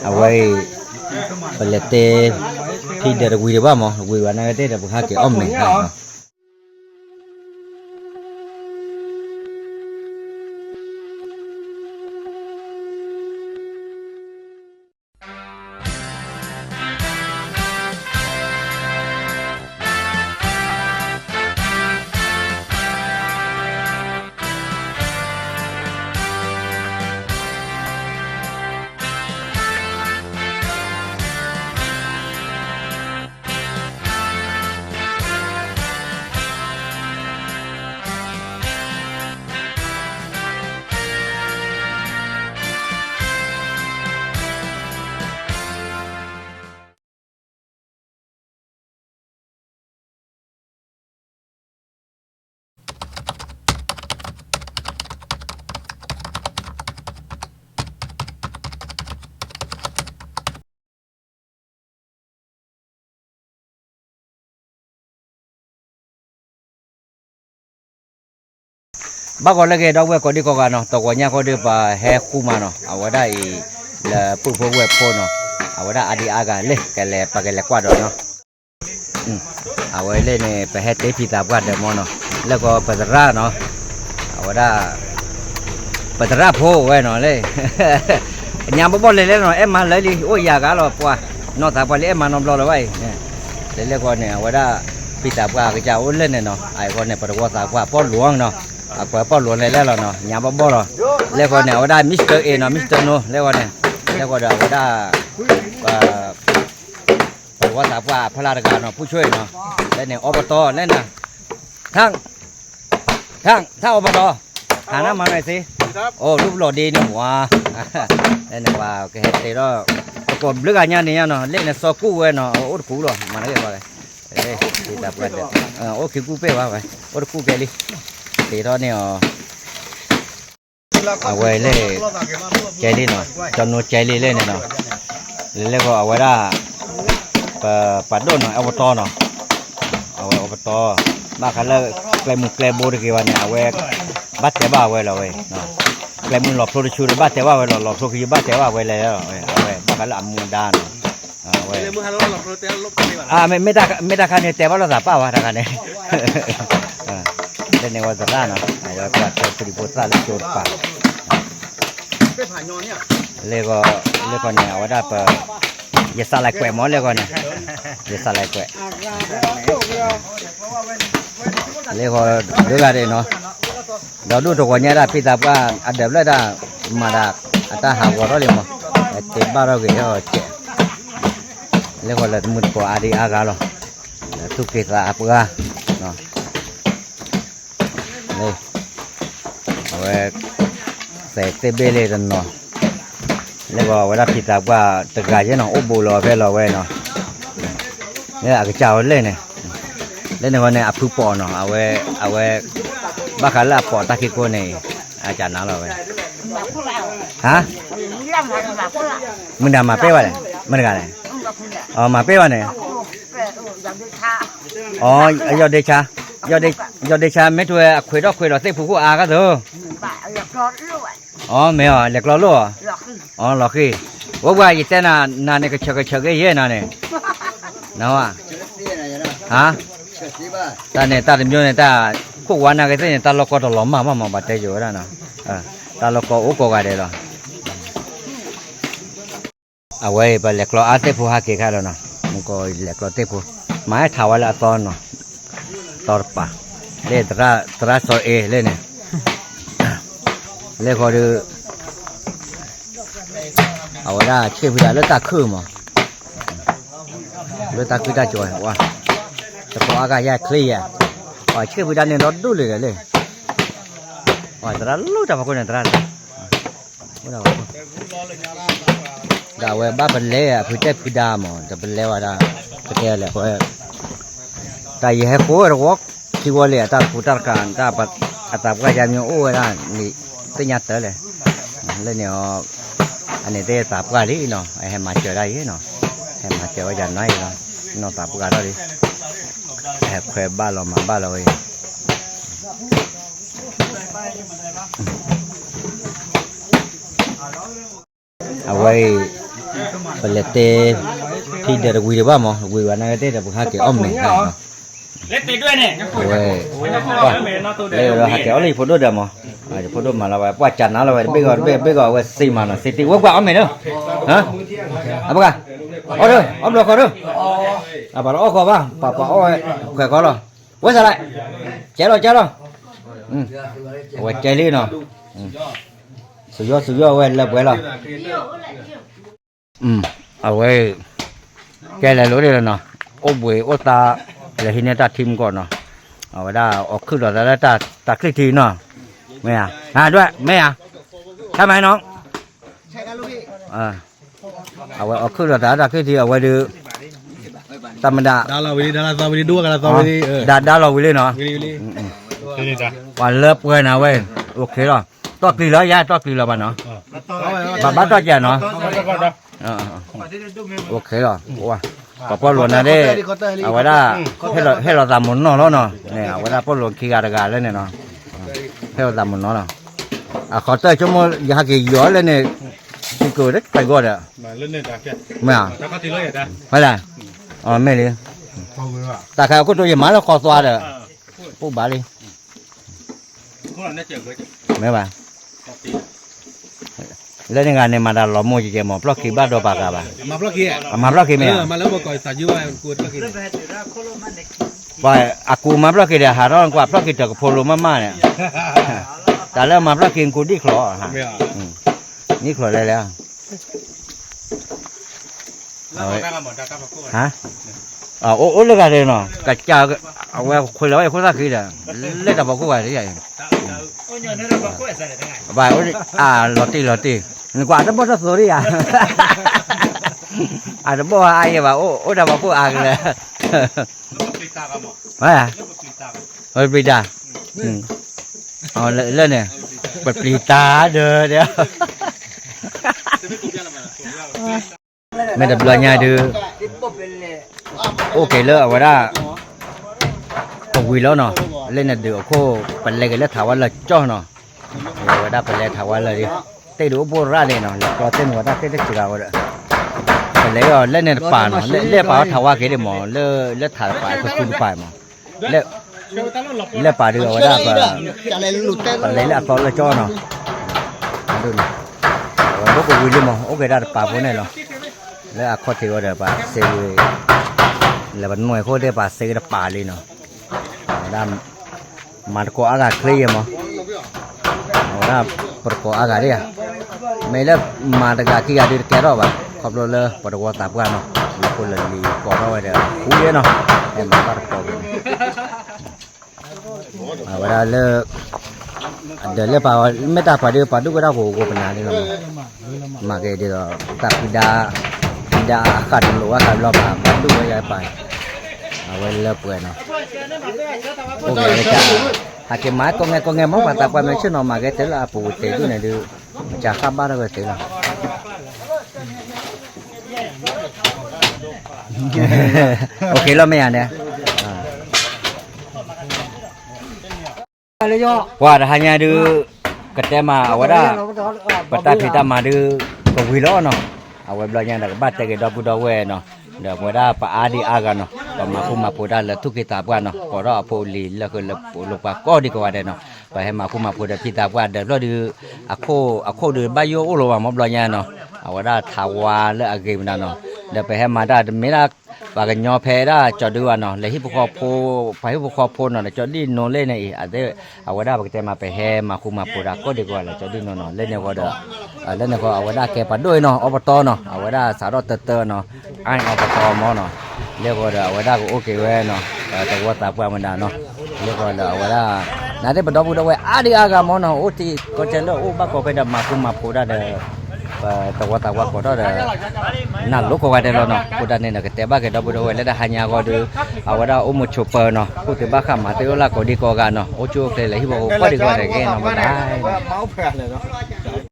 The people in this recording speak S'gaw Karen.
အဝဲအံၤ ပလဲၤတဲ ဖံဒၢးတဝံၤဒံးဘၣ်မး, ဝံၤဝဲနာ်က့သ့ၣ်ဒီး ပဟးက့ၤအီၣ်မ့ၤ. ဘၣ်ကီးလၢက့ၤဒီပုၢ်ဝဲၢ်ကိးဒံကိးဂၤနီၤ, တဂီၤညါဃီဒီးပှၤဟဲဃူမးနီၤ, အဝဲဒၣ်အံၤ လၢပုၢ်ဖိဝဲၢ်ဖိနီၤ, အဝဲဒၣ်အါဒံအါဂၤလၢ ကလဲၤ ပကလဲၤကွၢ်ဒီးနီၤ. အဝဲလၢန့ၣ် ပဟဲတ့ဖံသးပှၢ်ဒၢးမီနီၤ, လၢကီးပသရၣ်နီၤ, အဝဲဒၣ် ပသရၣ်ဖိဝဲနီၤလၢ ညါဘီဘီလဲၤလဲၣ်နီၤ, အဲၣ်မၤလၢလံ အိၣ်ယၤဂၤလီၤပှၤ, နီၢ်သးပှၢ်လံ အဲၣ်မၤနီတဘျီလၢၤဘၣ်အံၤ, လဲၤလဲၣ်ဃီန့ၣ် အဝဲဒၣ် ဖံသးပှၢ်အကစၢ်အိၣ်လၢန့ၣ်နီၤ, အအံၤဃီန့ၣ် ပတဝီသးပှၢ်ပီၣ်လူၤနီၤ, အကွဲးပီၣ်လူၤလဲၤလဲၣ်လီၤနီၤ, ညါဘီဘီလီၤ, လဲၤဃီန့ၣ် အဝဲဒၣ် Mister A နီၤ, Mister No လဲၤဃီန့ၣ်, လဲၤဃီဒီးအဝဲဒၣ် ပ ပဝီသးပှၢ်အဖီလာ်တဂၤနီၤ, ဖူဆိအံၤနီၤ, လဲန့ၣ် အီပတီလဲန့ၣ်, ထၢ်, ထၢ်, ထၢ်အီပတီ, ဟးနမၤနၤသ့, အိၣ် လူပလီၢ်ဒ့န့ၣ်ဝါ, လဲန့ၣ်ပှၤကဟဲတ့ထီၣ်, တကိးဘျုးဂၤညါန့ၣ်ညါနီၤ, လဲန့ၣ်စီၤကူၣ်ဝဲနီၤ, အိၣ်တကူၣ်လီၤ, မၤနၤက့ၤပှၤ, အိၣ်ခံကူၣ်ပဲၢ်ဘၣ်ဝဲ, အိၣ်တကူၣ်ကဲလံ, တ့ထီၣ်န့ၢ်အီၤ အဝဲလဲၣ်, ကဲလံနီၤ, ကၠီနိကဲလံလဲၣ်န့ၣ်နီၤ, လဲၤလဲၣ်ဃီအဝဲဒၣ် ပပာ်ဒိၣ်နီၤ, အီပတီနီၤ, အဝဲအီပတီ, ဘၣ်ဃးလၢ ကျဲမုၢ်ကျဲဘိတဂ့ၤဘၣ်န့ၣ် အဝဲ ဘၣ်တဲဘၣ်ဝဲလီၤဝဲ, ကျဲမုၢ်လီၤဖျိတဆူဒီး ဘၣ်တဲဘၣ်ဝဲလီၤ, လီၤဖျိကယုၢ်ဘၣ်တဲဘၣ်ဝဲလဲၣ်, အဝဲဘၣ်ဃးလၢအမူဒါနီၤ, အဝဲ မ့ၢ်တၢ်ခါန့ၣ် တဲဘၣ်လိာ်သးပၢ်ဝဲတခါန့ၣ်, လၢန့ၣ်ဝဲသရၣ်နီၤ, အဝဲပှၤတဲပဒံဖိသၣ်လၢကၠိတပၤ, လၢဃီ, လၢဃီန့ၣ် အဝဲဒၣ်ပ, ယစးလဲၤကွဲးမးလၢဃီန့ၣ်, ယစးလဲၤကွဲး, လၢဃီ, ဒုးဂၤဒဲးနီၤ, ဒီးဒိၣ်တဂီၤညါဒၣ် ဖံသးပှၢ်အဒၢးဖျၢၣ်တၢ်, မၤဒၣ်, အတၢ်ဟးဂီၤထီၣ်လံမး, တဲဘၣ်ထီၣ်က့ၤထီၣ်ကဲး, လၢဃီလၢတမုၢ်တကိးအါဒံအါဂၤလီၤ, လၢသူၣ်က့သးအပှၢ် အဝဲ, သဲးသ့ၣ်ဘ့ၣ်လၢတနီၤ, လၢဂီၤအဝဲဒၣ်ဖံသးပှၢ်တဂၤယဲနီၤ အိၣ်ဘူးလီၤဖဲလီၤဝဲနီၤ, လၢအကစၢ်ဝဲလဲၣ်န့ၣ်, လၢန့ၣ်ဝဲန့ၣ် အဖုပိာ်နီၤ, အဝဲ, အဝဲ, ဘၣ်ဃးလၢအပိာ်တၢ်ခံကိးန့ၣ်, အကနၤလီၤဝဲ, ဟါ, မုၢ်နၤမၤပဲၢ်ဘၣ်လဲၣ်, မုၢ်တဂၤလဲၣ်, အမၤပဲၢ်ဘၣ်န့ၣ်, အ, ယီၢ်ဒ့ဆါ, ယီၢ်ဒ့ဆါ မ့ၢ်တဝဲအခွဲးထီၣ်ခွဲးလီၤသ့ၣ်ဖူခိၣ်အါကသိး, အ, မ့ၢ်အီၤ လဲၤကျီလိၣ်အီၤ, အ, လီၤဃံၤ, အိၣ်ပှၤယတဲနၤ, နၤန့ၣ် ကဆၢကဆၢက့ၤယဲနၤန့ၣ်, န, ဟါ, တၢ်န့ၣ် တၢ်တမျိုးန့ၣ် တၢ်ခိၣ်ဝါနာ်က့ၤသ့ၣ်န့ၣ် တၢ်လီၢ်ကီတလီၤမၢ်မးမး ပှၤတဲယိၤဝဲဒၣ်နီၤ, တၢ်လီၢ်ကီအိၣ်ကိးဂၤဒဲးလီၤ. အဝဲအံၤ ပလဲၤကျီအါသ့ၣ်ဖိဟးက့ၤခါလီၤနီၤ, မူကီးလဲၤကျီသ့ၣ်ဖိ, မၤဟဲထးဝဲလၢအသီနီၤ, သီတပၤ, လၢသရၣ်စီၤအ့လၢန့ၣ်, လၢဃီဒီး အဝဲဒၣ်ဆ့ၣ်ဖုဒၣ်လၢတၢ်ခုၣ်မး, လၢတၢ်ခုၣ်တၢ်ကၠီၤဝဲ, တကိးအါဂၤယဲချ့ယဲ, ဆ့ၣ်ဖုဒၣ်န့ၣ်ဒီဒူၣ်လံဒီးလၢ, သရၣ်လၢတၢ်ဖီခိၣ်န့ၣ် သရၣ်လၢ ဒီးအဝဲဘၣ်ပလဲၤအဖုတဲဖုဒါမး တပလဲၤဝဲဒၣ်, ပတဲလဲၣ်, တၢ်ယဟဲဃိတဝီခံဝီလံ အတၢ်တပူၤတၢ်တကး အတၢ်ပသးပှၢ်ယါမ့ၢ်အိၣ်ဝဲဒၣ်န့ၣ် သ့ၣ်ညါတၢ်လဲၣ်, လၢန့ၣ်အီၤ, အန့ၣ်သ့ၣ်သးပှၢ်လံနီၤ ဟဲမၤစၢၤဒၣ်ယဲနီၤ, ဟဲမၤစၢၤဝဲယၤနီၤအံၤလီၤ, နီၢ်သးပှၢ်ထီၣ်လံ, ဟဲခွဲးဘၣ်လီၤမၤဘၣ်လီၤဝဲအံၤ အဝဲအံၤ, ပလဲၤတဲ ဖံဒၢးတဝံၤဒံးဘၣ်မး, ဝံၤဝဲနာ်က့သ့ၣ်ဒီး ပဟးက့ၤအီၣ်မဲာ်ခါနီၤ, ဝဲ, လၢဟးက့ၤအီၣ်လၢယဖိဒိၣ်ဒီးမး, ယဖိဒိၣ်မၤလီၤဝဲ ပှၢ်ကနါလီၤဝဲ တဘ့ၣ်ဂီၤတဘ့ၣ် ဘ့ၣ်ဂီၤအဝဲစံးမးနီၤ, စံးတံၢ်ဝဲပှၤအီၣ်မဲာ်ဒၢ, အပှၤ, အီၣ်ဒၢ, အီၣ်ဘျီဃီဒၢ, အပှၤလၢအီၣ်ဃီဘၣ် ပှၤပှၤအီၣ်ဝဲ, ဃဲၤဃီလီၤ, ဝဲစးလဲၣ်, ကဲလီၤကဲလီၤ, အဝဲကဲလံနီၤ, စူၤယီၣ်စူၤယီၣ်ဝဲလၢပှဲၤလီၤ အဝဲ, ကဲလဲၤလိၤဒ်လီၤနီၤ, အိၣ်ဘှံးအိၣ်သါ, လဲၤဟံးန့ၢ်တၢ်ထံမူကီၢ်နီၤ, အဝဲဒၣ်အီၣ်ခုၣ်ဒီးသးလၢတၢ်ချံၣ်ထံနီၤ, မ့ၢ်ဧါ, ဒွဲၣ် မ့ၢ်ဧါ, တၢ်မၤနီၤ, အဝဲအီၣ်ခုၣ်ဒီးသးလၢတၢ်ချံၣ်ထံ အဝဲဒုး, တၢ်မဒၣ်, ဒါလီၤဝံၤလံနီၤ, ပှၤလၢပှဲၤနၤဝဲ, အိၣ်ခ့လီၤ, တီၢ်ကျံၤလီၤယၤ တီၢ်ကျံၤလီၤဘၣ်နီၤ, ဘၣ်ဘၣ်တီၢ်ကဲနီၤ, အိၣ်ခ့လီၤ, ပှၤပီၣ်လိာ်နၤဒၣ်, အဝဲဒၣ်, ဟဲလီၤသးမုာ်နီၢ်လီၤနီၤ, န့ၣ် အဝဲဒၣ်ပီၣ်လိာ်ခံဂၤတဂၤလၢန့ၣ်နီၤ, ဟဲလီၤသးမုာ်နီၢ်လီၤ, အဃီတၢၢ်ဆိကမိၣ် ယဟးက့ၤယီၤလၢန့ၣ်, ထံကိးတခါဂီၢ်ဒီး, မ့ၢ်ဧါ, ဖဲလဲၣ်, မ့ၢ်လံ, တၢ်ခါအခိၣ်တိယမၤလၢဃီသွါဒီး, ပူၣ်ဘၣ်လံ မ့ၢ်ဘၣ်, လၢန့ၣ်ဂၤန့ၣ် မၤတၢ်လီၤမိၢ်ကဲကဲမး ဖျီၣ်ခံဘၣ်ဒီးပာ်ဂၤဘၣ်, အမၤဖျီၣ်ခံမ့ၢ်ဧါ, ပှၤအကူမၤဖျီၣ်ခံဒီး ဟးထီၣ်ကွၢ်ဖျီၣ်ခံတၢ်ကဖိလိၤမးမးန့ၣ်, တၢ်လၢအမၤဖျီၣ်ခံကူဒံၣ်ချီ, ဒံၣ်ချီလဲၣ်လဲၣ် အိၣ်လၢဂၤဒဲးနီၤ, ကစၢ်, အဝဲခွဲးလီၤဝဲအံၤခိၣ်သၣ်ခံဒီး, လၢတၢ်ဖီခိၣ်ဂၤဒဲးယၤအံၤ, ဘၣ်, လီၤတံၢ်လီၤတံၢ်, နကွၢ်တဘီၣ်တၢ်သိးဒံးယၤ, အတဘီၣ်အါယဲဘၣ်, အိၣ်တၢ်ဖီခိၣ်အါကလဲၣ်, ပျံၤတၢ်, လၢန့ၣ်, ပပျံၤတၢ်ဒီး, မ့ၢ်တဘျီညါဒုး, အိၣ်က့ၤလၢအဝဲဒၣ်, ပဝံၤလီၤနီၤ, လၢန့ၣ်ဒုးအခိၣ်, ပလဲၤက့ၤလၢထးဝါလၢာ်ကၠီနီၤ, အဝဲဒၣ်ပလဲၤထးဝါလၢာ်ဒံး, သ့ၣ်ဒုးအိၣ်ဘိရၣ်ဒံးနီၤ, လဲၤကျီသ့ၣ်မုၢ်ဝဲတၢ်သ့ၣ်တစှၤဝဲဒီး, ပလဲၤအီၤလၢန့ၣ်တပၤနီၤ, လၢပာ်အီၤထးဝါက့ၤဒံးမး, လၢထးတပၤ ပသူတပၤမး, လၢပာ်ဒုးအဝဲဒၣ်, ပလဲၤလၢအသီလၢာ်ကၠီနီၤ, အဒိန့ၣ်, အဝဲဒၣ်ပဝံၤလံမး အိၣ်က့ၤဒၣ်တပၤဖိန့ၣ်လီၤ, လၢအခီၣ်ထံးဝဲဒီးပှၤစ့ဝံၤ, လၢပနွဲၣ်ခိၣ်သ့ၣ်ပှၤစ့ဝံၤတပၤလံနီၤ, အဝဲဒၣ် မၤတကိးအါဂၤချ့ယဲမး, အဝဲဒၣ်ပတကိးအါဂၤဒံးဧါ, မ့ၢ်လၢမၤတဂၤခံဂၤဒုးတကဲထီၣ်ဘၣ်, ခီဖျိလၢပှၤတဝီသးပှၢ်နီၤ, လၢဖိလၢလံၤကိးထီၣ်ဝဲဒီး ဃူယဲနီၤ, မၤဘၣ်တကိးဝဲန့ၣ်, အဝဲဒၣ်လၢ ဒီးလၢပာ်, မ့ၢ်တၢ်ပှၤဒုးပာ်ဒူၣ်ဝဲဒၣ်ကိးကိးပနၢ်ဒ်လီၤမး, မၤက့ၤဒ်သိး တၢ်ဖံဒါ, ဖံဒါအဃၢ်တလိာ်ဝဲဃာ်ဘျီပာ်, ပာ်ဒူၣ်ဝဲယၤပာ်, အဝဲလၢပှဲၤနီၤ, အိၣ်က့ၤလၢတၢ်, ဟးက့ၤမၤကိးဂၤကိးဂၤမး ပှၤသးပှၢ်မ့ၢ်ဆ့ၣ်နီၤ မၤက့ၤတုၤလၢအပူၤဝံၤသ့ၣ်ဒူၣ်န့ၣ်ဒုး, မ့ၢ်ကစၢ်ဃၣ်ဘၣ်ထီၣ်ဝဲသ့ၣ်လီၤ အိၣ်က့ၤလီၤမ့ၢ်ယၤန့ၣ်, ပှၤတဟါညါဒုး, ကတဲမးအဝဲဒၣ်, ပတၢ်ဖံးတၢ်မၤဒုး, ကဝံၤလီၤနီၤ, အဝဲဘျီညါဒီးကဘၣ်တဲက့ၤဒီပုၢ်ဒီဝဲၢ်နီၤ, ဒီးပဝဲဒၣ်ပအါဒံအါဂၤနီၤ, ပမၤဃူမၤဖိးတၢ်လၢသူၣ်က့သးပှၢ်နီၤ, ကိးထီၣ်အဖိအလံၤလၢဃုာ်လၢပလိာ်ပှၤကိးဒံကိးဂၤဒဲးနီၤ, ပဟဲမၤဃူမၤဖိးဒီးဖံသးပှၢ်ဒီးဘျီဒုး, အခိၣ်, အခိၣ်ဒုးဘၣ်ယိၣ်အိၣ်လီၤဘၣ်မးဘျီညါနီၤ, အဝဲဒၣ်ထးဝါလၢအဂ့ၤမတၤနီၤ, ဒီးပဟဲမၤတၢ်တမ့ၢ်ဒၣ် ပှၤကညီဖဲဒၣ်ကၠီဒုဘၣ်နီၤ, လၢဟံၣ်ဖိဃီဖိ, ပှၤဟံၣ်ဖိဃီဖိနီၤ, ဒီးကၠီဒံၣ်နိလ့ၣ်န့ၣ်အံၤ, အဝဲဒၣ်ပကတဲမးပဟဲမၤဃူမၤဖိးတၢ်ကိးဒံကိးဂၤလၢကၠီဒံၣ်နိနီၤ, လၢန့ၣ်ဃီဒီး, လၢန့ၣ်ဃီအဝဲဒၣ်ကဲပှၤဒိၣ်အံၤနီၤ, အီပတီနီၤ, အဝဲဒၣ်စးထီၣ်တၢတၢနီၤ, အအီပတီမးနီၤ, လၢဃီဒီးအဝဲဒၣ်ကအိၣ်က့ၤဝဲနီၤ, တဝီသးပှၢ်မတၤနီၤ, လၢဃီဒီးအဝဲဒၣ်, နသ့ၣ်ပဒီပုၢ်ဒီဝဲၢ်အါဒံအါဂၤမးနီၤ, အိၣ်တံၤကီၢ်ကၠဲလၢအိၣ်ဘၣ်ကိးဖဲဒီးမၤဃူမၤဖိးတၢ်ဒီး ပတဝီသးပှၢ်ကိးထီၣ်ဒီး, နၢ်လိၤကိးဂၤဒဲးလီၤနီၤ, အဃိတၢ်န့ၣ်ဒီးကတဲဘၣ်က့ၤဒီပုၢ်ဒီဝဲၢ်လၢတဟါညါအဂီၢ်ဒီး, အဝဲဒၣ်အိၣ်မူဆိးပၢၤနီၤ, ခိၣ်သ့ဘၣ်ဃးမၤသ့ၣ်အိၣ်လၢကိးဒံကိးဂၤနီၤ, အိၣ်ဆူၣ်အိၣ်ချ့လၢဟံၣ်ဖိဃီဖိကိးဒံကိးဂၤဒဲးက့ၤနီၤ, ဘၣ်ဘၣ်